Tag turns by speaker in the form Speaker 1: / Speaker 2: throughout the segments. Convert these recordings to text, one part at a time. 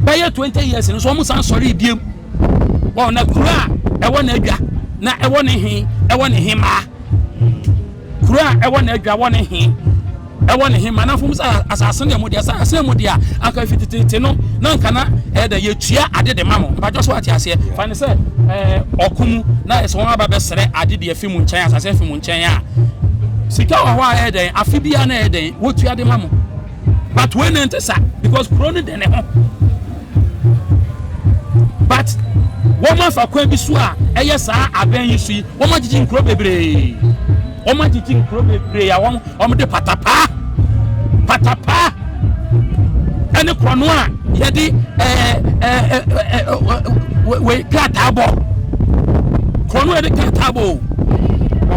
Speaker 1: Bɛyɛ 20 years no so wɔn san sɔre biem. Wɔn na kuro a ɛwɔ n'adwa na ɛwɔ ne he ɛwɔ ne hemaa. Kuro a ɛwɔ n'adwa wɔ ne he ɛwɔ ne he ma n'afom sɛ asase no yɛ mo deɛ, asase yɛ mo deɛ a anka fi tete no na nka na ɛyɛ dɛ yɛtua ade de ma mo. Mpatwa so ate aseɛ, fa ne sɛ ɔko mu na ɛsɛ wɔn aba bɛsrɛ ade de afi mu nkyɛn, asase afi mu nkyɛn a sika wɔ hɔ a ɛyɛ dɛn afe biara na ɛyɛ dɛn wɔtua de ma mo. But wei na nte sa because kuro no de ne ho, but wɔn afa kwan bi so a ɛyɛ saa abɛn yi so yi, wɔn agyegye nkuro bebree, wɔn agyegye nkuro bebree a wɔn de patapaa patapaa ɛne korɔno a yɛde ɛɛ ɛɛ ɛɛ wei krataa bɔ, korɔno a yɛde krataa bɔ o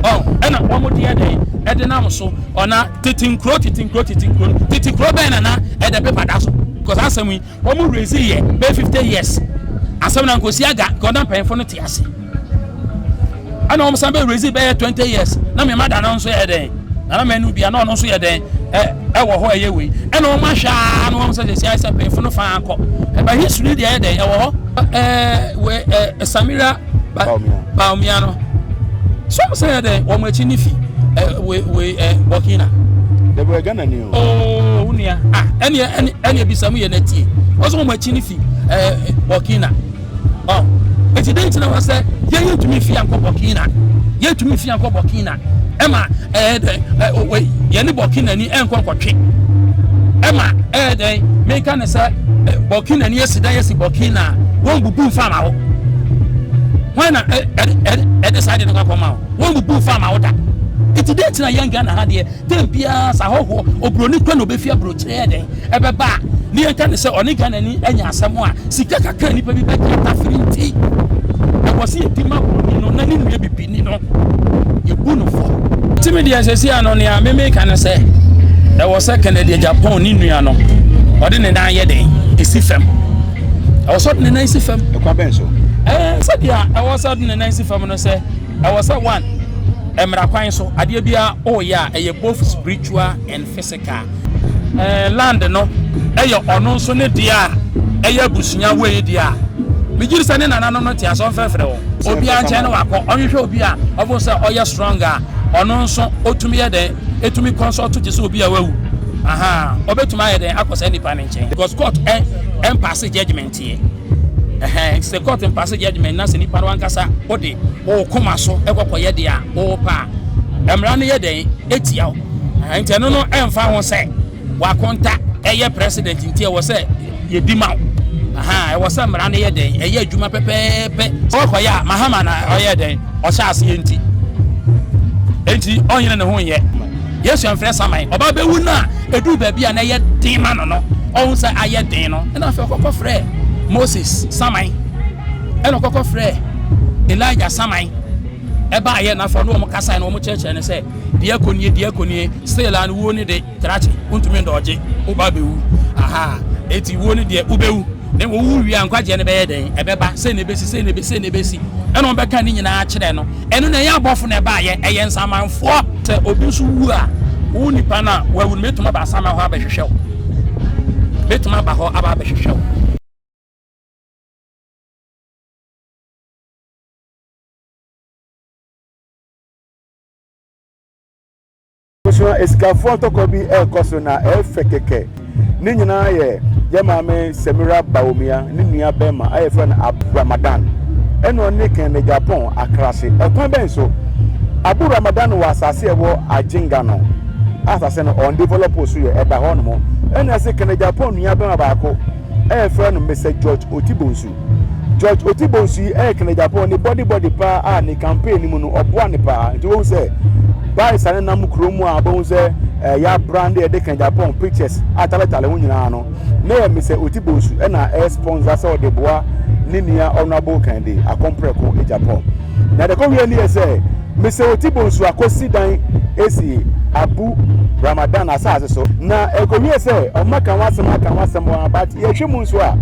Speaker 1: ɔ ɛna wɔn de yɛ dɛn ɛde nam so. Ɔna tete nkuro, tete nkuro, tete nkuro, tete kuro bɛn na ɛda paper da so? Because asɛm yi wɔn raise yɛ bɛyɛ 50 years asɛm na nkosi aga nka ɔda mpanyinfo no te ase, ɛna wɔn san bɛ raise bɛyɛ 20 years na mɛma da no nso yɛ dɛn nana mɛnu bia na ɔno nso yɛ dɛn ɛwɔ hɔ ɛyɛ wei, ɛna wɔn ahwɛ aa na wɔn sɛ sɛ sɛ mpanyinfo no fa akɔ ɛbɛ history deɛ ɛyɛ dɛn ɛwɔ hɔ wɛ Samira Bawumia no so wɔn sɛ yɛ dɛn wɔn akyi ne fi wei wei Burkina.
Speaker 2: Dabi, wɔ Ghana ni o.
Speaker 1: Ooo, wunia ah, ɛnìyɛ ɛni ɛnìyɛ bisa mu yɛ n'etie wɔsɔ wɔn akyi ne fi Burkina ɔ eti den ti na wɔ sɛ yɛn yɛn tumi fi ankɔ Burkina, yɛn tumi fi ankɔ Burkina ɛma ɛyɛ dɛ ɛ wei yɛn ne Burkina ni ɛnkɔ nkɔtwe ɛma ɛyɛ dɛ meka ne sɛ Burkina ni esi dan esi Burkina wɔn bubu nfa ma wo wɔn na ɛ ɛ ɛ ɛde saa de no kɔ akɔma wo, wɔn bubu nfa ma wo da. Eti den ti na yɛn Ghana ha deɛ den biara sa ahɔhoɔ oburoni kura na obefi aburokyerɛ yɛ dɛn ɛbɛba a ne yɛn ka ne sɛ ɔne Ghana ni anya asɛm a sika kakra nipa bi bɛgye atafiri nti ɛwɔ sɛ yɛdi ma buroni no na ne nua bibini no yɛbu no fɔ. Timi deɛ sɛsi ano nea meme ka ne sɛ ɛwɔ sɛ Kennedy Agyapong ne nua no ɔde ne nan yɛ den esi fam, ɛwɔ sɛ ɔde ne nan si fam.
Speaker 2: Ɛkwa bɛn so?
Speaker 1: Sɛdeɛ ɛwɔ sɛ ɔde ne nan si fam no sɛ ɛwɔ sɛ one mmara kwan so adeɛ biara ɔreyɛ a ɛyɛ both spiritual and physical. Land no ɛyɛ ɔno nso ne deɛ a ɛyɛ abusua wei deɛ a megye sɛ ne nananom no te asɔ mfɛfrɛ wɔn obiara nkyɛn no wakɔ ɔhwehwɛ obi a ɔfo sɛ ɔyɛ strong a ɔno nso ɔtumi yɛ dɛn ɛtumi consult te sɛ obi a wawu aha ɔbɛtumi ayɛ dɛn akɔ saa nipa no nkyɛn because court ɛmpass judgement yɛ ɛhɛn sɛ court mpass judgement na sɛ nipa no ankasa wode wɔwɔ so ɛkɔkɔyɛ deɛ a wɔwɔ pa a mmara no yɛ dɛn ɛtia wo. Nti ɛno no ɛmfa ho sɛ wakonta ɛyɛ president nti ɛwɔ sɛ yɛdi ma wo aha, ɛwɔ sɛ mmara no yɛ dɛn ɛyɛ adwuma pɛpɛɛpɛ. Ɔkɔyɛ a Mahama na ɔyɛ dɛn ɔhyɛ aseɛ nti enti ɔnyene ne ho nyɛ Yesu amfrɛ saman ɔba bɛwu no a ɛduru baabi a na ɛyɛ den ma no no ɔhu sɛ ayɛ den no ɛna afei ɔkɔkɔ frɛ Moses saman ɛna ɔkɔkɔ frɛ Elijah saman ɛbaayɛ na afɔ ne wɔn kasa na wɔn kyerɛkyerɛ no sɛ deɛ kɔ nie, deɛ kɔ nie, still a no wuo ne de krakye wontumi ndɔɔgye woba bɛwu aha, eti wuo ne deɛ wobɛwu na wowu wie a nkwagyeɛ no bɛyɛ dɛn ɛbɛba sɛ na ebesi sɛ na ebesi sɛ na ebesi ɛna wɔn bɛka ne nyinaa kyerɛ no. Ɛno na ɛyɛ abɔfo na ɛbaayɛ ɛyɛ nsamanfoɔ sɛ obi nso wu a wo nipa no a wawu no mɛtumi aba asaman hɔ abɛhwehwɛ wo, mɛtumi aba hɔ aba abɛhwehwɛ wo.
Speaker 2: Abusua, esikafoɔ ntɔkwa bi ɛrekɔ so na ɛfɛ kɛkɛ. Ne nyinaa yɛ yɛ maame Samira Bawumia ne nua bɛrima a yɛfrɛ no Abu Ramadan ɛna ɔne Kennedy Agyapong akrase. Ɛkwan bɛn so? Abu Ramadan wɔ asase a ɛwɔ Agyenga no, asase no ɔn develop so yɛ ɛda hɔ nom, ɛna ɛsɛ Kennedy Agyapong nua bɛrima baako ɛyɛ frɛ no Mr George Otibonsu. George Otibonsu yi ɛyɛ Kennedy Agyapong ne body body paa a ne campaign mu no ɔboa ne paa, nti wɔn sɛ baisa ne nam kurom mu a wɔn sɛ ɛyɛ abrand yɛde Kennedy Agyapong pictures ataletale ho nyinaa no na yɛ Mr Otibonsu ɛna ɛyɛ sponsor sɛ ɔde boa ne nua Honourable Kennedy Akɔmprɛko Agyapong. Na deɛ kɔwie ne yɛ sɛ Mr Otibonsu akɔsi dan esi Abu Ramadan asase so, na ɛkɔwie sɛ ɔmo aka ho asɛm aka ho asɛm wɔn, but yɛhwɛ mu nso a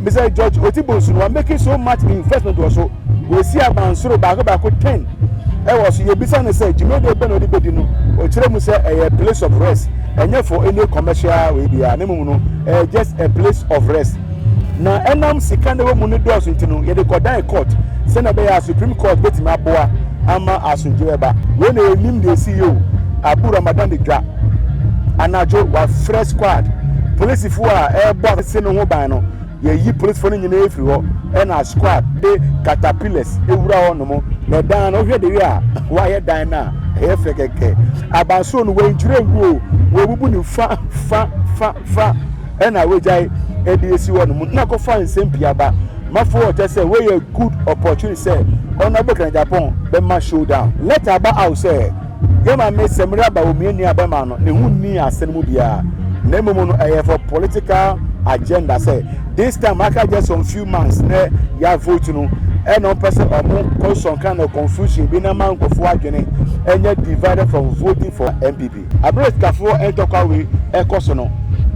Speaker 2: Mr George Otibonsu no wa making so much investment wɔ so, wɔsi abansoro baako baako 10 ɛwɔ so. Yɛbisa no sɛ dwumadie bɛ na ɔde bɛdi no, ɔkyerɛ mu sɛ ɛyɛ place of rest, ɛnyɛ for any commercial wei biara, ne mu no ɛyɛ just a place of rest. Na ɛnam sika no ɛwɔ mu no dɔɔso nti no, yɛde kɔdan court sɛnea ɛbɛyɛ a Supreme Court bɛtumi aboa ama asomdwoe bɛba. Wei na yɛnim deɛ ɛsi yɛ o. Abu Ramadan de dwa. Anadwo wafrɛ squad. Polisifoɔ a ɛrebɔ asese no ho ban no, yɛyi polisifoɔ no nyinaa firi hɔ ɛna squad de caterpillars ewura hɔ nom. Na ɛdan no, wohwɛ de wie a wayɛ dan no a ɛyɛ fɛ kɛkɛ. Abansoro no wɔntwerɛ ngu o, wɔabubu ne fa fa fa fa ɛna wagyae ɛde esi hɔ nom. Na akɔfa nsɛm pii aba. Mafo ɔkyɛ sɛ wɔyɛ good opportunity sɛ Honourable Ken Agyapong bɛma showdown. Letter aba out sɛ yɛ maame Samira Bawumia nua bɛma no ne ho nni asɛm mu biara. Na mmom no ɛyɛ for political agenda sɛ this time aka just some few months na yɛ vote no, ɛna ɔmpɛ sɛ ɔmo kɔ some kind of confusion bi na ma nkurɔfoɔ adwene ɛnyɛ divided from voting for NPP. Abere sikafoɔ ntɔkwa wei ɛkɔ so no,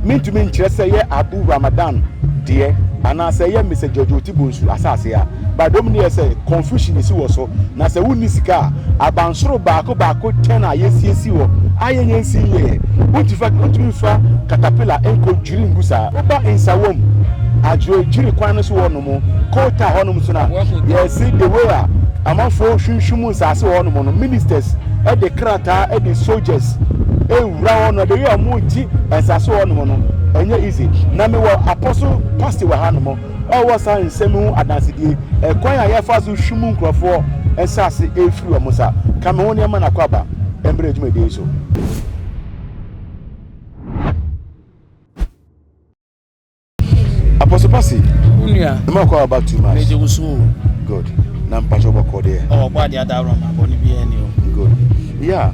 Speaker 2: mintumi nkyerɛ sɛ yɛ Abu Ramadan deɛ anaasɛ yɛ Mr George Oti Bonsu asase a, but dɔm ne yɛ sɛ confusion esi wɔ so. Na sɛ wonni sika a, abansoro baako baako 10 a yɛsiesie wɔ a yɛnyɛ nsi yɛ, wontumi nfa caterpillar nkɔ dwiri ngu saa. Woba Nsawam Adwoedwiri kwan no so wɔ nom kota hɔnom so na yɛsi the way a amanfoɔ hwinhwim nsaase wɔ hɔnom no, ministers ɛde krataa ɛde soldiers ewura hɔ no, the way a wɔn gye nsaase wɔ hɔnom no ɛnyɛ easy. Na mewɔ Apostle Pastor wɔ hanom, ɔwɔ saa nsɛm ho adansedie, ɛkwan a yɛfa so hwim nkurɔfoɔ nsaase efiri wɔn nsa. Ka me ho nneɛma na akɔ aba mbrɛ dwumadie yi so. Apostle Pasi.
Speaker 1: Nua.
Speaker 2: Mma kɔ aba too much.
Speaker 1: Meje wo so o.
Speaker 2: Good. Na mpacho bɔkɔ deɛ.
Speaker 1: Ɔwɔ bɔ adeɛ ada awurɔ ma bɔ ne bi ɛni o.
Speaker 2: Good. Yeah.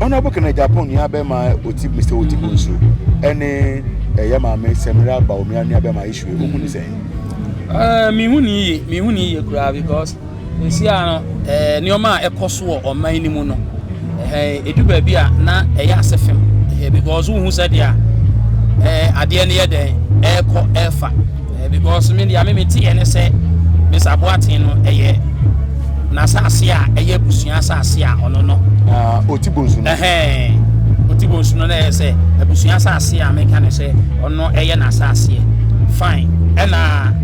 Speaker 2: Honorable Ken Agyapong nua bɛma Oti, Mr Oti Bonsu, ɛne ɛyɛ maame Samira Bawumia nua bɛma issue, ohun ne sɛn?
Speaker 1: Mihu ni yie, mihu ni yie koraa, because nsi a no nneɛma a ɛkɔ so wɔ ɔman no mu no, edu baabi a na ɛyɛ ase fam, because wohu sɛ deɛ adeɛ no yɛ dɛn ɛrekɔ ɛrefa, because me deɛ me te yɛ ne sɛ Mr Aboaten no ɛyɛ n'asase a ɛyɛ abusua asase a ɔno no.
Speaker 2: Oti Bonsu no.
Speaker 1: Oti Bonsu no na ɛyɛ sɛ abusua asase a meka ne sɛ ɔno ɛyɛ n'asaseɛ, fine, ɛna.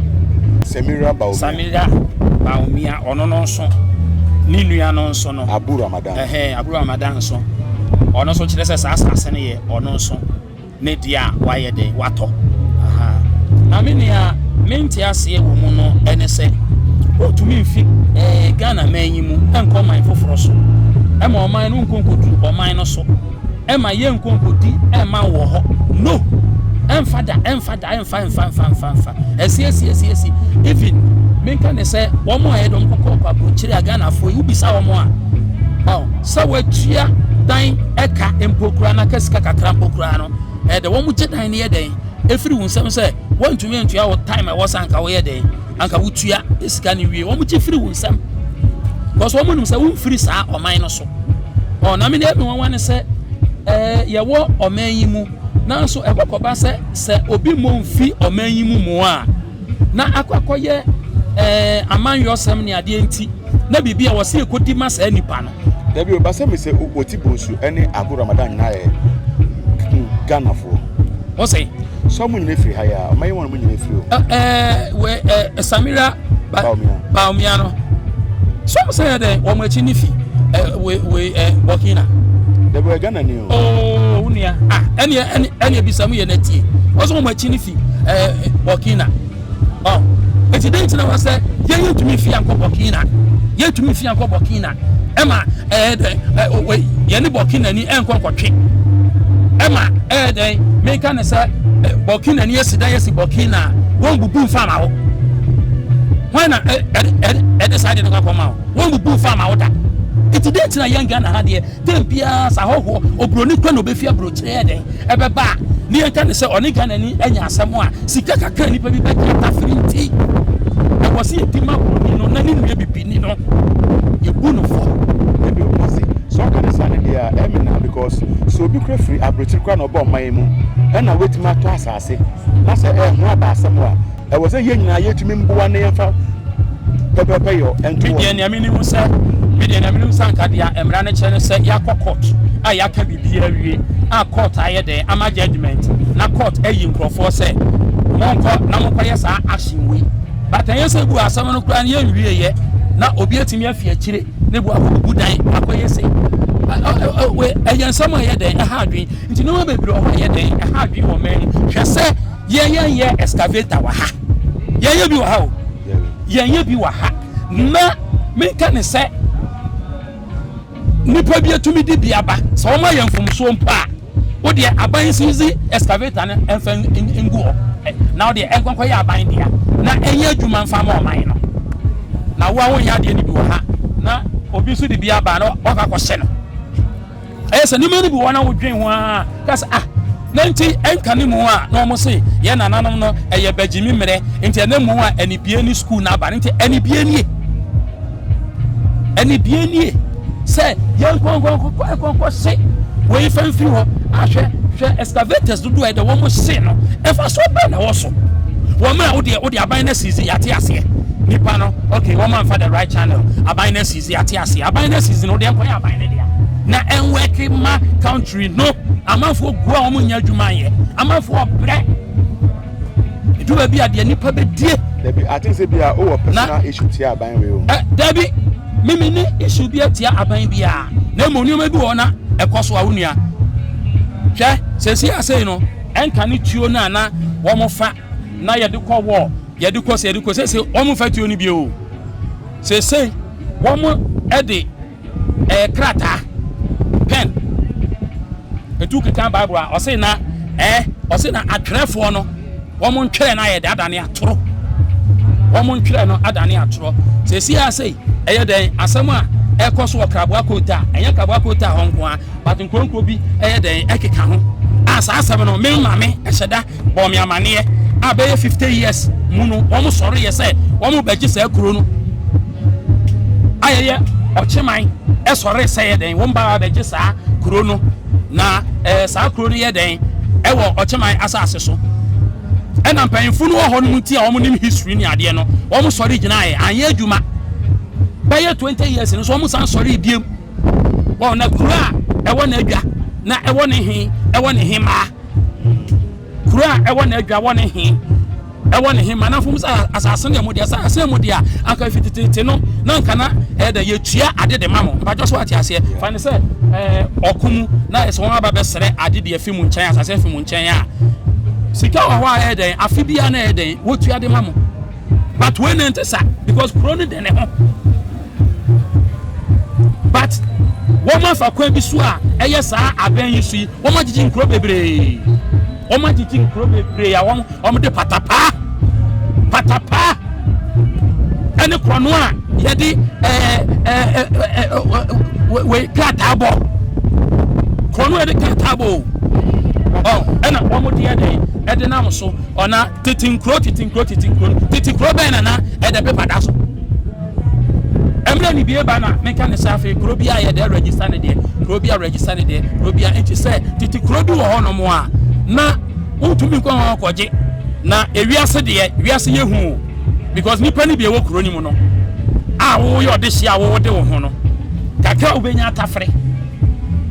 Speaker 2: Samira Bawumia.
Speaker 1: Samira Bawumia, ɔno no nso ne nua no nso no.
Speaker 2: Abu Ramadan.
Speaker 1: Abu Ramadan nso, ɔno nso kyerɛ sɛ saa asase no yɛ ɔno nso ne deɛ a wayɛ den watɔ. Na me nea mente aseɛ wɔ mu no ɛne sɛ wotumi mfi Ghana man yi mu nkɔ ɔman foforɔ so, ɛma ɔman no nkɔ nkɔduru ɔman no so, ɛma yɛ nkɔ nkɔdi ɛma wɔ hɔ no, ɛmfa da, ɛmfa da, ɛmfa ɛmfa ɛmfa ɛmfa ɛmfa ɛsi esi esi esi. Even menka ne sɛ wɔn a yɛde wɔn kɔkɔ kɔ aburokyire a, Ghanafoɔ yi, wobisa wɔn a ɔ sɛ wɔatua dan ɛka mpo koraa na ka sika kakra mpo koraa no, ɛdɛ wɔn gye dan no yɛ dɛn efiri wɔn nsam sɛ wɔntumi ntua wɔ time a ɛwɔ sɛ anka wɔyɛ dɛn anka wotua sika no wie. Wɔn gye firi wɔn nsam because wɔn nim sɛ wɔmfiri saa ɔman no so. Ɔ na mi deɛ mi wɔn ne sɛ yɛwɔ ɔman yi mu, nanso ɛkɔkɔba sɛ obi mmɔ mfi ɔman yi mu mu a na akɔ akɔyɛ amanyɔsɛm ne adeɛ nti na biribi a wɔsi ekodi ma saa nipa no.
Speaker 2: Dabi o, basɛ mi sɛ Oti Bonsu ɛne Abu Ramadan nyinaa yɛ Ghanafoɔ.
Speaker 1: Wɔsɛ.
Speaker 2: Sɛ ɔmo nyinaa firi ha yɛ a, ɔmo ayɛ wɔn ɔmo nyinaa firi o.
Speaker 1: Ɛɛ wɛ ɛɛ Samira
Speaker 2: Bawumia.
Speaker 1: Bawumia no sɛ ɔmo sɛ yɛ dɛ wɔn akyi ne fi ɛɛ wɛ wɛ ɛɛ Burkina.
Speaker 2: Dabi, ɔyɛ Ghana ni o.
Speaker 1: Ooo, wunua, ah, ɛneɛ bisa mu yɛ n'atie, wɔsɛ wɔn akyi ne fi Burkina. Ɔ eti den ti na wɔ sɛ yɛn yɛntumi fi ankɔ Burkina, yɛntumi fi ankɔ Burkina, ɛma ɛyɛ dɛ ɛ wɛ yɛne Burkina ni ɛnkɔ nkɔtwe, ɛma ɛyɛ dɛ meka ne sɛ Burkina ni esi dan esi Burkina, wɔn bubu nfa ma wo. Wɔn na ɛ ɛ ɛ ɛde saa de no kɔ akɔma wo, wɔn bubu nfa ma wo da. Eti den ti na yɛn Ghana ha deɛ, den biara sa ahɔhoɔ oburoni kura na obefi aburokyerɛ yɛ dɛn ɛbɛba a, ne yɛn ka ne sɛ ɔne Ghana ni anya asɛm a, sika kakra nipa bi bɛgye atafiri nti ɛwɔ sɛ yɛdi ma buroni no na ne nua bibini no yɛbu no fɔ.
Speaker 2: Dabi o, Pasi, sɛ ɔka ne saa ne deɛ a, ɛmi na because sɛ obi kura firi aburokyire kura na ɔba ɔman yi mu ɛna wetumi atɔ asase na sɛ ɛho aba asɛm a, ɛwɔ sɛ yɛn nyinaa yɛtumi mboa ne yɛmfa pɛpɛpɛ yɔ ɛnto
Speaker 1: Me deɛ
Speaker 2: wɔn.
Speaker 1: nea menim sɛ, me deɛ nea menim sɛ anka deɛ mmara no kyerɛ no sɛ yɛakɔ court a yɛaka biribi awie a, court ayɛ dɛn ama judgement na court ayi nkurɔfoɔ sɛ Monkɔ na monkɔyɛ saa action wei. But ɛnyɛ sɛ bu asɛm no koraa no yɛnwie yɛ na obi atumi afi akyire ne bu akɔbubu dan akɔyɛ sei. Ɛyɛ nsɛm a ɛyɛ dɛn ɛha adwene. Nti nneɛma bebree wɔ hɔ a ɛyɛ dɛn ɛha adwene wɔ man mu. Hwɛ sɛ yɛyɛ excavator wɔ ha. Yɛnyɛ bi wɔ ha o. Yɛnyɛ bi wɔ ha. Na menka ne sɛ nipa bi atumi de bi aba sɛ wɔn ayɛ mfomsoɔ mpo a, wo deɛ aban nsinzi excavator no mfa ngu hɔ na wo deɛ ɛnkɔnkɔ yɛ aban dea na ɛnyɛ adwuma mfa ma ɔman no. Na wo a wonyɛ adeɛ no bi wɔ ha na obi nso de bi aba na wakɔ akɔhyɛ no. Ɛyɛ sɛ nneɛma no bi wɔ hɔ na wodwen ho ara ka sɛ ah na nti ɛnka ne mu a na wɔn se yɛn nananom no ɛyɛ bagyimi mmerɛ nti ɛnɛ mu a anibie ne sukuu no aba no nti anibie nie anibie nie sɛ yɛn nkɔnkɔnkɔ se wei fa mfiri hɔ ahwɛ hwɛ excavators dodoɔ a ɛdɛ wɔn se no ɛfa so bɛn na ɛwɔ so wɔn a wodeɛ wodeɛ aban no asizi yɛate aseɛ nipa no okay wɔn amfa the right channel aban no asizi yɛate aseɛ aban no asizi no wodeɛ nkɔyɛ aban no dea na ɛnwɛke ma country no amanfoɔ gu a wɔn nyɛ adwuma yɛ amanfoɔ brɛ edu baabi a deɛ nipa bɛdie.
Speaker 2: Dabi ati sɛ bi a wowɔ personal issue tia aban wei o.
Speaker 1: Ɛ dabi mimi ne issue bi atia aban bi a na mmom nneɛma bi wɔ na ɛkɔ so a wo nua hwɛ sɛsi asɛyi no ɛnka ne tuo no a na wɔn fa na yɛde kɔ wɔ yɛde kɔ sɛ yɛde kɔ sɛsi wɔn fa tuo no bi o sɛsɛ wɔn ɛde Ɛyɛ krataa, pen. Etu kenkan Bible a, ɔse na ɛɛ, ɔse na atwerɛfoɔ no, wɔn ntwerɛ no ayɛ de adane atoro. Wɔn ntwerɛ no adane atorɔ. Sɛsi a sei, ɛyɛ dɛn asɛm a ɛkɔ so wɔ Kraboa Kota, ɛnyɛ Kraboa Kota hɔ nko ara, but nkuro nkuro bi ɛyɛ dɛn ɛkeka ho. A saa asɛm no, me maame ɛhyɛ da bɔɔ me amaneɛ a bɛyɛ 50 years mu no, wɔn sɔre yɛ sɛ wɔn bɛgye saa kuro no. A yɛyɛ ɔkyeman sɔre sɛ yɛ dɛn wɔn ba abɛgye saa kuro no na ɛɛ saa kuro no yɛ dɛn ɛwɔ ɔkyeman asase so ɛna mpanyinfo no wɔ hɔ nom ti a wɔn nim history ne adeɛ no wɔn sɔre gyinaeɛ anyɛ adwuma bɛyɛ 20 years no so wɔn san sɔre biem wɔn na kuro a ɛwɔ n'adwa na ɛwɔ ne he ɛwɔ ne he maa Kuro a ɛwɔ n'adwa wɔ ne he, ɛwɔ ne he ma n'afom sɛ asase no yɛ mo deɛ, asase yɛ mo deɛ a, anka efi teteete no na anka na ɛyɛ dɛ yɛtua ade de ma mo. Mpakyɛ so ate aseɛ? Fa ne sɛ ɛɛ ɔko mu na ɛsɛ wɔn aba bɛsrɛ ade de afi mo nkyɛn, asase afi mo nkyɛn a, sika wɔ hɔ a ɛyɛ dɛn afe biara na ɛyɛ dɛn wɔtua de ma mo. But wei na ɛnte sa because kuro no de ne ho. But wɔn afa kwan bi so a ɛyɛ saa abɛn yi so yi, wɔn agyegye nkuro bebree. Wɔn agyegye nkuro bebree a wɔn wɔn de patapaa patapaa ɛne korɔno a yɛde ɛɛ ɛɛ ɛɛ wei krataa bɔ korɔno a yɛde krataa bɔ o ɔ ɛna wɔn de yɛ dɛn ɛde nam so ɔna tete nkuro tete nkuro tete nkuro tete kuro bɛn na na ɛde pepa da so. Mmerɛ ne bie ba na meka ne sɛ afei kuro bi a yɛde register ne deɛ, kuro bi a register ne deɛ, kuro bi a nti sɛ tete kuro bi wɔ hɔnom a na wontumi nkɔ hɔ kɔgye na ewiase deɛ wiase yɛ hu o because nipa no bi ɛwɔ kuro no mu no a woyɛ ɔde hyia a wowode wo ho no kakra wobɛnya atafere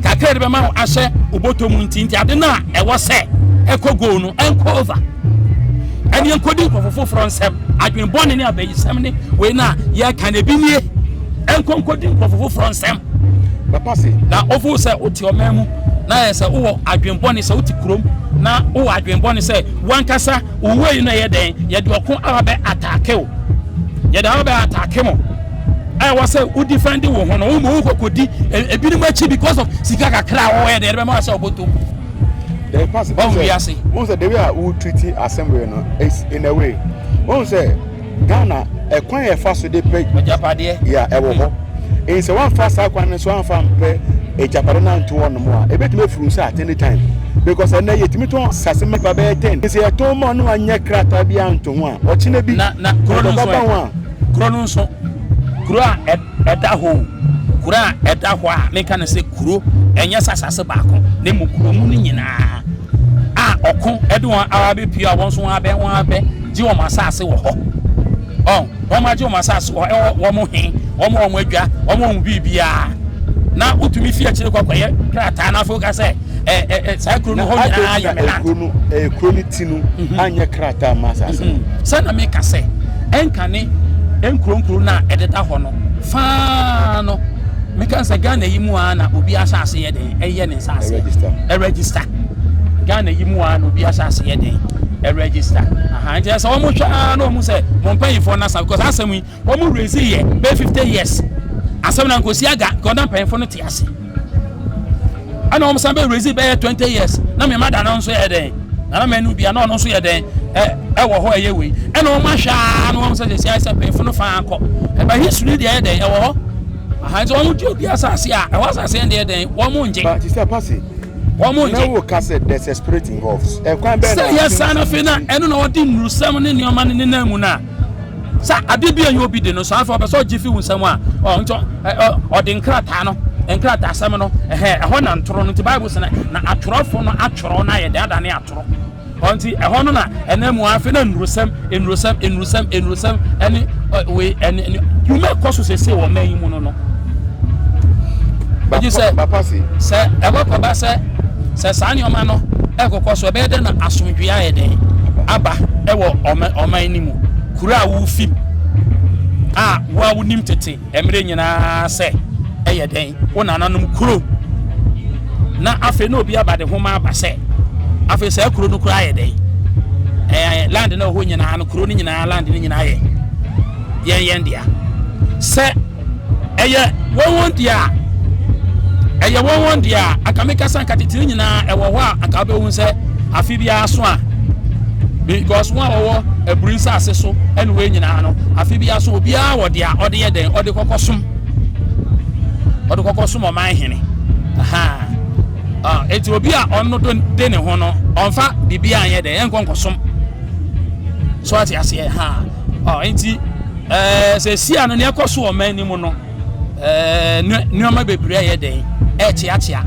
Speaker 1: kakra de bɛma wo ahyɛ wobɔtɔ mu nti nti ade no a ɛwɔ sɛ ɛkɔ goal no ɛnkɔ over ɛne ɛnkɔdi nkurɔfo foforɔ nsɛm adwene bɔne ne abayisɛm ne wei no a yɛka no ebi nie ɛnkɔ nkɔdi nkurɔfo foforɔ nsɛm
Speaker 2: papa se
Speaker 1: na ɔfo sɛ wote ɔman mu na yɛ sɛ wowɔ adwene bɔne sɛ wote kurom na wowɔ adwene bɔne sɛ wankasa wo wei no ɛyɛ dɛn yɛde ɔko aba bɛ ataake wo yɛde aba bɛ ataake mo ɛwɔ sɛ wo defend wo ho no wo mu wokɔkɔdi ebinom akyi because of sika kakra a wɔwɔ yɛ dɛn yɛde bɛma sɛ wɔbɔtɔ
Speaker 2: The pass
Speaker 1: Wɔn wiase.
Speaker 2: Wɔn sɛ the way a wo treat assembly no is in a way. Wɔn sɛ Ghana ɛkwan yɛ fa so de pɛ.
Speaker 1: Agyapadeɛ.
Speaker 2: Yeah, ɛwɔ hɔ. Nti sɛ wɔnfa saa kwan no so anfa mpɛ agyapade no anto hɔ nom a, ebetumi afiri nsa at any time. Because ɛnɛ yɛtumi tɔn asase ma nipa bɛyɛ 10. Sɛ yɛtɔn ma no anyɛ krataa bi anto ho a, ɔkyena bi
Speaker 1: Na na kuro no nso
Speaker 2: ntɔkwa ba ho
Speaker 1: ɛ.
Speaker 2: a.
Speaker 1: Kuro no nso kuro a ɛda hɔ o. Kuro a ɛda hɔ a meka no sɛ kuro ɛnyɛ sɛ asase baako na mmom kuro mu no nyinaa a ɔko ɛde wɔn aba abɛpue a wɔn nso wɔn abɛ wɔn abɛ gye wɔn asase wɔ hɔ. Ɔn wɔn agye wɔn asase wɔ ɛwɔ wɔn he wɔn wɔn adwa wɔn wɔn biribiara na wotumi fi akyire kɔ kɔyɛ krataa na afei woka sɛ ɛ ɛ saa kuro no hɔ nyinaa yɛ me land.
Speaker 2: Kuro no ɛyɛ kuro no ti no anyɛ krataa ma asase no.
Speaker 1: Sɛ na meka sɛ ɛnka ne nkuro nkuro no a ɛdeda hɔ no faa no, meka sɛ Ghana yi mu ara na obi asase yɛ den ɛyɛ ne nsa ase ɛregister. Ghana yi mu ara na obi asase yɛ den ɛregister. Nti sɛ wɔn hwɛ ara na wɔn sɛ mo mpanyinfoɔ no asa, because asɛm yi wɔn raise yɛ bɛyɛ 50 years asɛm na nkosi aga nka ɔda mpanyinfoɔ no te ase, ɛna wɔn san bɛ raise bɛyɛ 20 years na mɛma da no nso yɛ dɛn nana mɛnu bia na ɔno nso yɛ dɛn ɛwɔ hɔ ɛyɛ wei, ɛna wɔn ahwɛ aa na wɔn sɛ sɛ sɛ mpanyinfoɔ no fa akɔ ɛbɛ history deɛ ɛyɛ dɛn ɛwɔ hɔ aha. Nti wɔn gye obi asase a ɛwɔ asase yɛn deɛ dɛn wɔn ngye.
Speaker 2: But sɛ pasi.
Speaker 1: Wɔn ngye.
Speaker 2: Na wo ka sɛ there's a spirit involved, ɛkwan bɛn
Speaker 1: na. Sɛ yɛ san afei na ɛno na wɔde nnurusɛm ne nneɛma ne nenam mu na sɛ ade bi a ɛyɛ obi de no so, afei ɔpɛ sɛ ɔgye fi wo nsam a ɔ nti ɔde nkrataa no, nkrataa asɛm no ɛhɛ ɛhɔ na ntoro no. Nti Bible sɛ na atwerɛfo no atwerɛ no ayɛ de adane atoro ɔ, nti ɛhɔ no na ɛnam mu. Afei na nnurusɛm, nnurusɛm, nnurusɛm, nnurusɛm ɛne wei ɛne ɛne dwuma ɛkɔ so sese wɔ mɛn yi mu no. Egye sɛ sɛ ɛbɛkɔba sɛ saa nneɛma no ɛkɔkɔ so, ɛbɛyɛ dɛ na asomdwe ayɛ dɛn aba ɛwɔ ɔman no mu. Kuro a wofi a wo a wonim tete mmerɛ nyinaa sɛ ɛyɛ dɛn wo nananom kuro, na afei na obi aba de homa aba sɛ afei saa kuro no kura ayɛ dɛn ɛyɛ land na ɛwɔ hɔ nyinaa no, kuro no nyinaa, land no nyinaa yɛ yɛn dea. Sɛ ɛyɛ wɔn deɛ a, ɛyɛ wɔn deɛ a, anka meka sɛ anka tete no nyinaa ɛwɔ hɔ a, anka wobɛhu sɛ afe biara so a, because wɔn a wɔwɔ aburi nsase so ɛne wɔn nyinaa no, afe biara so obiara wɔ deɛ a ɔde yɛ dɛn, ɔde kɔkɔ som, ɔde kɔkɔ som ɔman hene aha. Eti obi a ɔno de ne ho no ɔnfa biribi anyɛ dɛn ɛnkɔ nkɔsom so, ate aseɛ ha? Nti sɛ si ano nea ɛkɔ so ɔman no mu no, nneɛma bebree ɛyɛ dɛn ɛkyeakyea.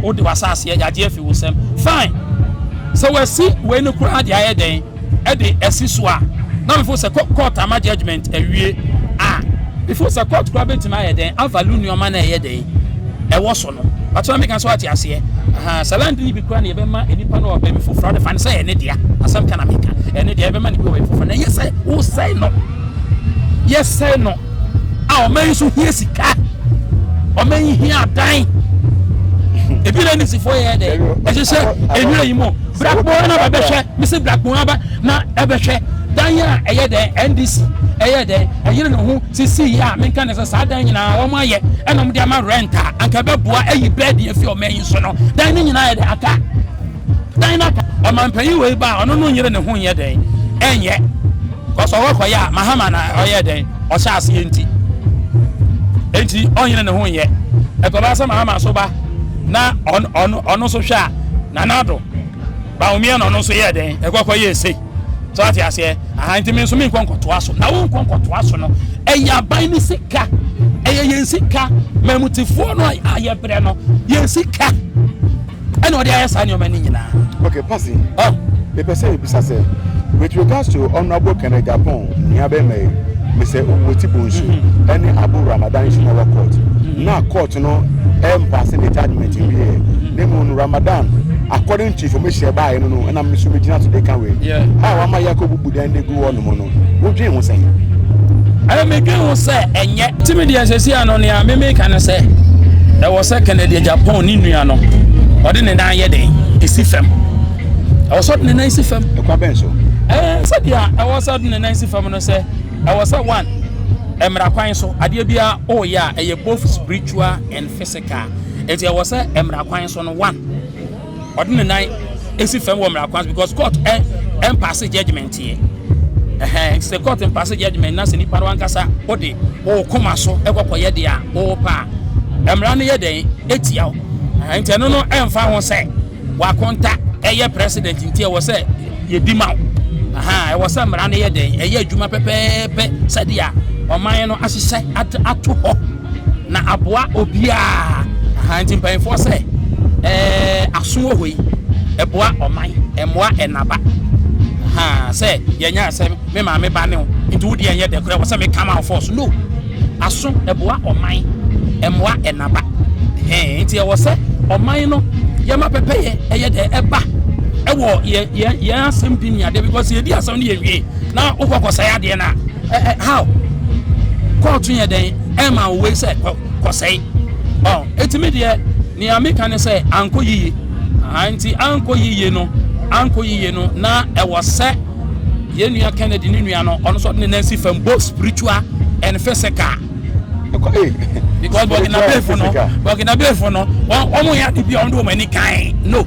Speaker 1: Wode w'asase yagye afi wo nsam, fine. Sɛ wasi wei no koraa de ayɛ dɛn ɛde ɛsi so a, na mefo sɛ court ama judgement awie a, before sɛ court koraa bɛtumi ayɛ dɛn avalue nneɛma na ɛyɛ dɛn ɛwɔ so no, atena meka sɛ wate aseɛ. Sɛ land no bi koraa na yɛbɛma nipa no wɔ baabi foforɔ de fa no sɛ ɛne dea, asɛm ka na meka, ɛne dea yɛbɛma no bi wɔ baabi foforɔ na ɛyɛ sɛ wosɛe no, yɛsɛe no a, ɔman yi so hia sika, ɔman yi hia adan. Ebi na nisifoɔ yɛ dɛ ɛhyehyɛ enwura yi mu brakpo na bɛbɛhwɛ mesi brakpo aba na ɛbɛhwɛ dan a ɛyɛ dɛ NDC ɛyɛ dɛ ɛyere ne ho sisi yi a, menka ne sɛ saa dan nyinaa wɔn ayɛ ɛna wɔn de ama rent a, anka ɛbɛboa ayi bɛɛdi efi ɔman yi so no. Dan no nyinaa yɛ dɛ aka, dan no aka. Ɔmanpanyin wei ba a, ɔno no nyere ne ho nyɛ dɛn ɛnyɛ kɔsɔ ɔwɔ kɔyɛ a Mahama na ɔyɛ dɛn ɔhyɛ aseɛ, nti enti ɔnyere ne ho nyɛ. Ɛkɔba sɛ Mahama so ba na ɔno nso hwɛ a, Nana Addo Bawumia na ɔno nso yɛ dɛn ɛkɔkɔ yɛ ese so, ate aseɛ aha? Nti mi nso mi nkɔ nkɔtoa so na wo nkɔ nkɔtoa so no, ɛyɛ aban ne sika, ɛyɛ yɛn sika, mɛmutifoɔ no a yɛbrɛ no, yɛn sika ɛna ɔde ayɛ saa nneɛma no nyinaa.
Speaker 2: Okay, Pasi. Oh. Mepɛ sɛ ebisa sɛ, with regards to Honourable Kenneth Agyapong nua bɛrima yi, Mr Owoti Bonsu, ɛne Abu Ramadan nso na ɛwɔ court na court no ɛmpaase ne judgement nwie, ne mu no Ramadan, according to information ɛbaayɛ no, ɛna mi nso mi gyina so de ka wei a wama yɛ akɔ bubu dan de gu hɔ nom no, wodwen ho sɛn?
Speaker 1: Ɛyɛ medwen ho sɛ ɛnyɛ timi deɛ sɛsi ano nea meme ka no sɛ ɛwɔ sɛ Kennedy Agyapong ne nua no ɔde ne nan yɛ den ɛsi fam, ɛwɔ sɛ ɔde ne nan si fam.
Speaker 2: Ɛkwa bɛn so?
Speaker 1: Sɛdeɛ ɛwɔ sɛ ɔde ne nan si fam no sɛ ɛwɔ sɛ one, mmara kwan so adeɛ biara ɔreyɛ a, ɛyɛ both spiritual and physical. Nti ɛwɔ sɛ mmara kwan so no, one, ɔde ne nan esi fam wɔ mmara kwan so, because court ɛ ɛmpaase judgement yɛ ɛhɛn. Sɛ court mpaase judgement na sɛ nipa no ankasa ɔde ɔɔkoma so ɛkɔkɔyɛ deɛ a ɔɔpa a, mmara no yɛ dɛn etia o. Ɛhɛn, nti ɛno no ɛnfa ho sɛ wakonta ɛyɛ president, nti ɛwɔ sɛ yɛdi ma wo aha. Ɛwɔ sɛ mmara no yɛ dɛn ɛyɛ adwuma pɛpɛɛpɛ sɛdeɛ ɔman no ahyehyɛ ato hɔ na aboa obiara aha. Nti mpanyinfoɔ sɛ aso wɔ hɔ yi ɛboa ɔman, ɛmmoa ɛnaba ha sɛ yɛnya sɛ me maame ba ne wo nti wo deɛ ɛnyɛ dɛ koraa wɔ sɛ meka ma wo force no. Aso ɛboa ɔman, ɛmmoa ɛnaba hɛn, nti ɛwɔ sɛ ɔman no. Yɛma pɛpɛyɛ ɛyɛ dɛ ɛba ɛwɔ yɛ yɛ yɛn asɛm di ne adeɛ because yɛdi asɛm no yɛwie na wokɔ kɔsɛe adeɛ no a ɛ how kɔɔto yɛ dɛn ɛma wo wei sɛ kɔ kɔsɛe ɔ ɛtumi deɛ nea meka ne sɛ ankɔ yiye aha nti ankɔ yiye no ankɔ yiye no na ɛwɔ sɛ yɛn nua Kennedy ne nua no ɔno nso ɔde ne nan si fam both spiritual and physical. Because Burkinabefo no Burkinabefo no wɔn yɛ ade bi a wɔn de wɔn ani kan no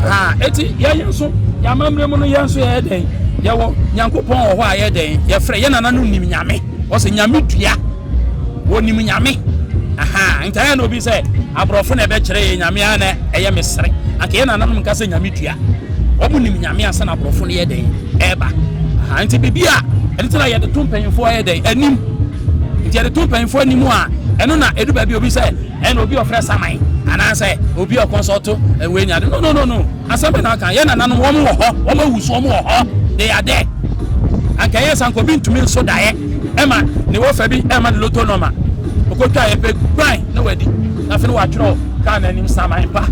Speaker 1: ha eti yɛn yɛn nso yɛn amammerɛ mu no yɛn nso yɛyɛ dɛn yɛwɔ Nyankopɔn wɔ hɔ a yɛ dɛn yɛfrɛ yɛn nana no nim Nyame wɔsɛ Nyame dua wɔnim Nyame aha nti ayɛ na obi sɛ aborɔfo na ɛbɛkyerɛ yɛ Nyame a na ɛyɛ mesere anka yɛn nananom nka sɛ Nyame dua wɔn nim Nyame ansa na aborɔfo no yɛ dɛn ɛɛba aha nti biribi a ɛno ti na yɛde to mpanyinfoɔ yɛ dɛn anim. Nti yɛde to mpanyinfoɔ anim a, ɛno na edu baabi obi sɛ ɛna obi ɔfrɛ saman anaasɛ obi ɔkɔnsɔlto ɛwei ni ade. No no no no. Asɛm bɛ na aka. Yɛn nananom wɔn wɔ hɔ, wɔn awu so wɔn wɔ hɔ. They are there. Anka ɛyɛ sɛ anka obi ntumi nso daeɛ ɛma ne wɔfa bi ɛma ne loto nɔma. Okotwa yɛ pɛ gban na wadi. Na afei na watwerɛ kaa n'anim saman pa.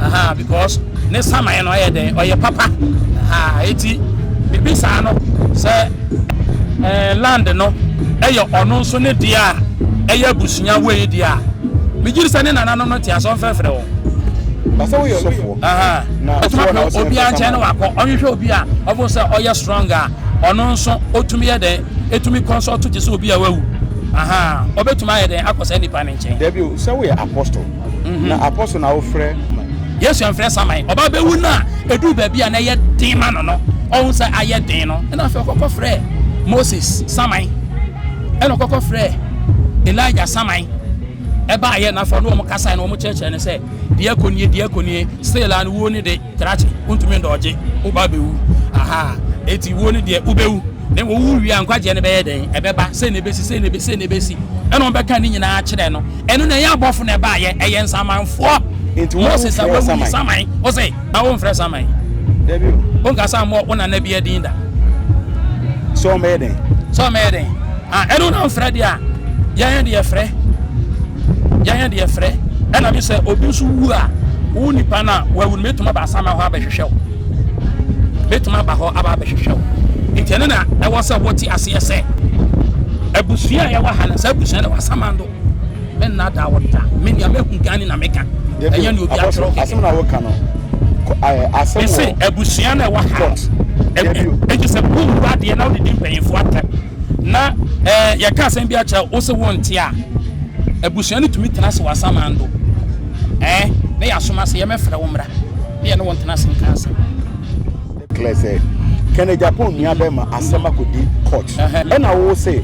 Speaker 1: Aha because ne saman no ɔyɛ dɛn ɔyɛ papa. Aha eti bibi saa no sɛ Ɛɛ land no yɛ ɔno nso ne deɛ a ɛyɛ abusua wei deɛ a, megye di sɛ ne nananom no te ase, ɔmfrɛfrɛ wɔn.
Speaker 2: Ba sɛ woyɛ ɔsɔfoɔ. Na
Speaker 1: ɔtumi akɔ obiara nkyɛn na wakɔ ɔnhwehwɛ obi a ɔfo sɛ ɔyɛ strong a ɔno nso ɔtumi yɛ dɛn ɛtumi consult te sɛ obi a wawu. Aha, ɔbɛtumi ayɛ dɛn akɔ saa nipa no nkyɛn.
Speaker 2: Dabi o, sɛ woyɛ apostle. Na apostle na wofrɛ.
Speaker 1: Yesu amfrɛ saman. Ɔba bɛwu no a, ɛduu baabi a na ɛyɛ den ma no no, ɔhu sɛ ayɛ den no, ɛna afei ɔkɔkɔ frɛɛ Moses saman, ɛna ɔkɔkɔ frɛɛ Elijah saman. Ɛbaayɛ na afei ɔne wɔn kasae na wɔn kyerɛkyerɛ no sɛ, deɛ ɛkɔ nie, deɛ ɛkɔ nie, still a no wuo ne de, krakye, wontumi ndɔɔgye, woba bɛwu. Aha, eti wuo ne deɛ, wobɛwu. Na mmom wowu wie a, nkwagyeɛ no bɛyɛ dɛn? Ɛbɛba, sei na ɛbɛsi, sei na ɛbɛsi, sei na ɛbɛsi. Ɛna wɔbɛka ne nyinaa kyerɛ no. Ɛno na ɛnyɛ abɔfo na ɛbaayɛ, ɛyɛ nsamanfoɔ.
Speaker 2: Nti wo
Speaker 1: Moses a
Speaker 2: mfrɛ
Speaker 1: wawu
Speaker 2: saman.
Speaker 1: yi saman. Wo se, na wo mfrɛ saman.
Speaker 2: Dabi o.
Speaker 1: Wo nkasa mmɔ wo nana bi adin da.
Speaker 2: Sɛ ɔmmɛyɛ dɛn?
Speaker 1: Sɛ ɔmmɛyɛ dɛn? Ah, ɛno na mfrɛ deɛ a, yɛn deɛ frɛ. Yɛn deɛ frɛ. Ɛna me sɛ obi nso wu a, wo nipa no a wawu no, mɛtumi aba asaman hɔ abɛhwehwɛ wo. Mɛtumi aba hɔ aba abɛhwehwɛ wo. Nti ɛno na ɛwɔ sɛ wote aseɛ sɛ abusua a yɛwɔ ha no, saa abusua no wɔ asaman do. Me nna da wo da. Me nea mehu gane na meka. Ɛnyɛ nea obi atwerɛ kɛkɛ.
Speaker 2: Asɛm na woka no. Asɛm wɔ.
Speaker 1: Mese abusua na ɛwɔ ha. Eti sɛ wonwu adeɛ na wode di mpanyinfoɔ atɛm na ɛɛ yɛka asɛm bi akyerɛ wo sɛ wonte a, abusua no tumi tena ase wɔ asaman do. Ɛɛ na yɛasoma sɛ yɛmɛfrɛ wo mmra na yɛne wo ntena ase nka asɛm.
Speaker 2: Clear sɛ Kenneth Agyapong nua bɛrima asɛm akɔdi court ɛna wo se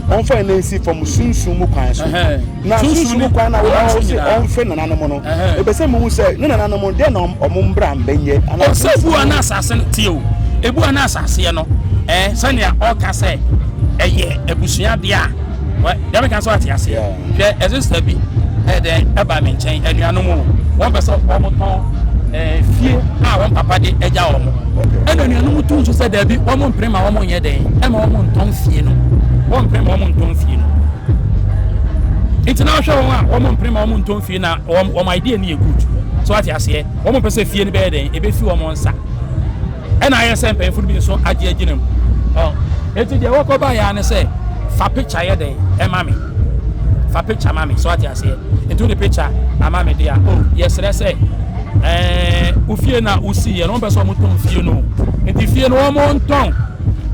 Speaker 2: ɔmfa ne nan nsi fam sunsum mu kwan so na sunsum mu kwan na wo se ɔmfrɛ nananom no ɛbɛ sɛ muhu sɛ ne nananom no deɛ na ɔmo mbra mbɛnyɛ
Speaker 1: anaa Ɔsɛ ebu a na asase no tie o ebu a na asaseɛ no ɛɛ sɛnea ɔka sɛ ɛyɛ abusua deɛ a wɛ deɛ meka sɛ ɔte aseɛ Hwɛ, ɛsista bi ɛyɛ dɛn ɛba me nkyɛn, anuanom o, wɔn pɛ sɛ wɔn tɔn ɛɛ fie a wɔn papa de agya wɔn. Ɛna anuanom tu nso sɛ daabi, wɔn mpere ma wɔn nyɛ dɛn, ɛma wɔn ntɔn fie no, wɔn mpere ma wɔn ntɔn fie no. Nti na ɔhwɛ wɔn a wɔn mpere ma wɔn ntɔn fie na wɔn wɔn idea no yɛ good. So ate aseɛ, wɔn pɛ sɛ fie no bɛyɛ dɛn, ebefi wɔn nsa. Ɛna ayɛ sɛ mpanyinfo no bi nso agye agyina mu. Ɔ eti deɛ wɔkɔ ba yɛ ano sɛ fa picture yɛ dɛn ɛma me. Fa picture ma me. So ate aseɛ. Nti wode picture ama me deɛ a, oh yɛsrɛ sɛ ɛɛ ofie na wosi yɛ no wɔn pɛ sɛ wɔn tɔn fie no. Nti fie no wɔn ntɔn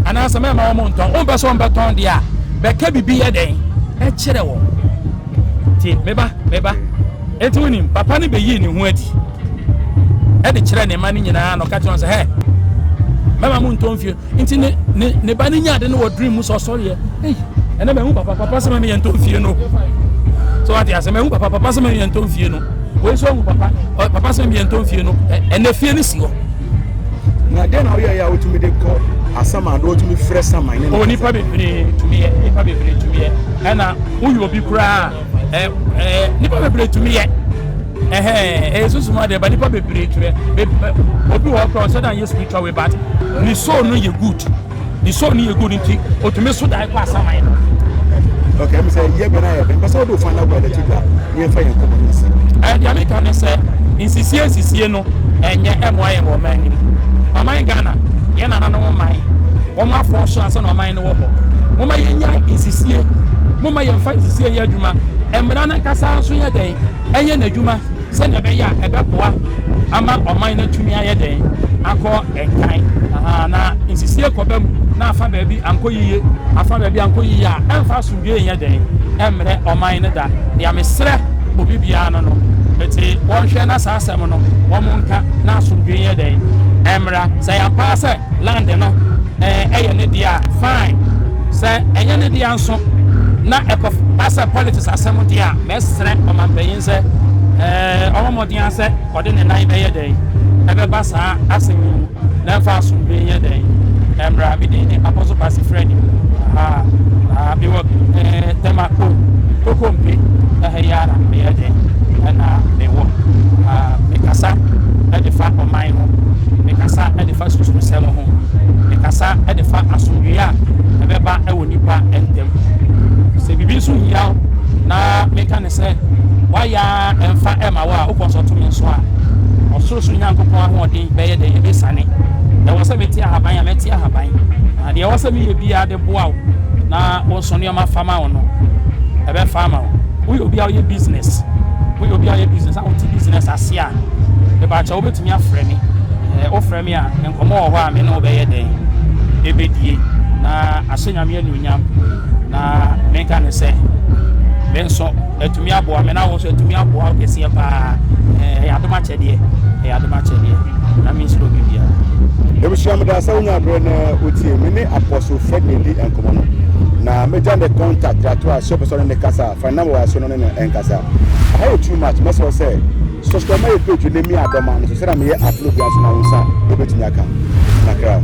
Speaker 1: anaasɛ mɛma wɔn ntɔn. Wɔn pɛ sɛ wɔn bɛtɔn deɛ a bɛka bibi yɛ dɛn ɛkyerɛ wɔn. Ti meba meba. Eti wonim papa no bɛyii ne ho adi. de kyerɛɛ ne mma no nyinaa na ɔka kyerɛ wɔn sɛ, hɛ, mɛma mo ntɔ mfie. Nti ne ne ne ba no nya ade no wɔ dream mu sɛ ɔsɔreɛ. Ei, ɛnɛ mahu papa, papa sɛ mɛma yɛn ntɔ mfie no. So wate ase, mahu papa, papa sɛ mɛma yɛn ntɔ mfie no. Wei nso ahu papa, papa sɛ mɛma yɛn ntɔ mfie no. Ɛnɛ fie no si hɔ.
Speaker 2: Na dɛn na woyɛeɛ a wotumi de kɔ asaman do wotumi frɛ saman ne
Speaker 1: ne nipa bebree tumi yɛ, nipa bebree tumi yɛ. Ɛna woyɛ obi koraa ɛ ɛ nipa bebree tumi yɛ. Ɛhɛn, ɛyɛ sunsum adeɛ but nipa bebree twerɛ. Obi wɔ hɔ koraa ɔsɛ dɛ anyɛ spiritual way but ne soul no yɛ good. Ne soul no yɛ good nti otumi so dae kɔ asaman
Speaker 2: no. Okay, ɛmi sɛ yɛ bɛn ayɛ bɛn pɛsɛ ɔde ofan na wɔ ɛdɛ ti dwa ne yɛn fa yɛn kɔmɔ ne si.
Speaker 1: Ɛɛ deɛ meka ne sɛ. Nsisie nsisie no ɛnyɛ ɛmmoa yɛn wɔ ɔman no mu. Ɔman Ghana, yɛn nananom man, wɔn afɔn so ansa na ɔman no wɔ hɔ. Momma yɛnnyae nsisie. Momma yɛmfa nsisie nyɛ adwuma. Mmara no ankasa nso nyɛ dɛn? Ɛnyɛ n'adwuma sɛnea ɛbɛyɛ a ɛbɛboa ama ɔman no atumi ayɛ dɛn? Akɔ nkan. Ahaa, na nsisie kɔba mu na afa baabi ankɔ yiye, afa baabi ankɔ yiye a, ɛmfa asomdwoe nyɛ dɛn? Ɛmmrɛ ɔman no da. Nea mesrɛ obi biara no no, ete wɔnhwɛ na saa asɛm no wɔnka na asomdwoe nyɛ dɛn? Ɛmmra. Sɛ ɛyɛ ampa ara sɛ land no ɛyɛ ne dea a, fine. Sɛ ɛnyɛ ne dea nso na ɛkɔba sɛ politics asɛm deɛ a, mɛsrɛ ɔmanpanyin sɛ ɔmmɔ mmɔden ara sɛ ɔde ne nan bɛyɛ dɛn? Ɛbɛba saa asɛm yi mu na ɛmfa asomdwoe nyɛ dɛn? Ɛmmra. Me din ne Apostle Kwasi Freddy. Aha, na mewɔ eh, Tema Kpo, Kokompe, ɛha yi ara na meyɛ dɛn? Ɛna mewɔ. Ah, mekasa de fa ɔman ho, mekasa de fa susumusɛm ho, mekasa de fa asomdwoe a ɛbɛba wɔ nnipa ntam. Sɛ biribi nso hia wo na meka ne sɛ woayɛ ara ɛmfa ɛma wo a, wokɔ nsɔto me nso a, ɔsorosoro Nyankopɔn ahoɔden bɛyɛ dɛn? Ɛbɛsiane. Ɛwɔ sɛ mete ahaban a, mɛte ahaban. Na deɛ ɛwɔ sɛ meyɛ biara de boa wo na wo nso nneɛma fa ma wo no, ɛbɛfa ama wo. Woyɛ obi a woyɛ business, woyɛ obi a woyɛ business a wote business ase a, mepakyɛ wobɛtumi afrɛ me. Wofrɛ me a, nkɔmmɔ wɔ hɔ a me ne wo bɛyɛ dɛn? Ɛbɛdie na ahyɛ Nyame anuonyam na menka ne sɛ me nso atumi aboa me na wo nso atumi aboa wo kɛseɛ paa. Ɛyɛ adom akyɛdeɛ, ɛyɛ adom akyɛdeɛ na menhyira obi biara.
Speaker 2: Abusua meda sɛ wonya berɛ na wotie me ne Apostle Fred na ɛdi nkɔmmɔ no na mɛgya ne contact de ato a sɛ wopɛ sɛ ɔne ne kasa a fa ne number wɔ ase no ne no nkasa. Aha yɛ too much mɛsrɛ wo sɛ subscribe ma yɛ page no na mia adɔma no so sɛdeɛ meyɛ upload biara nso na wo nsa bɛtumi aka. Makra.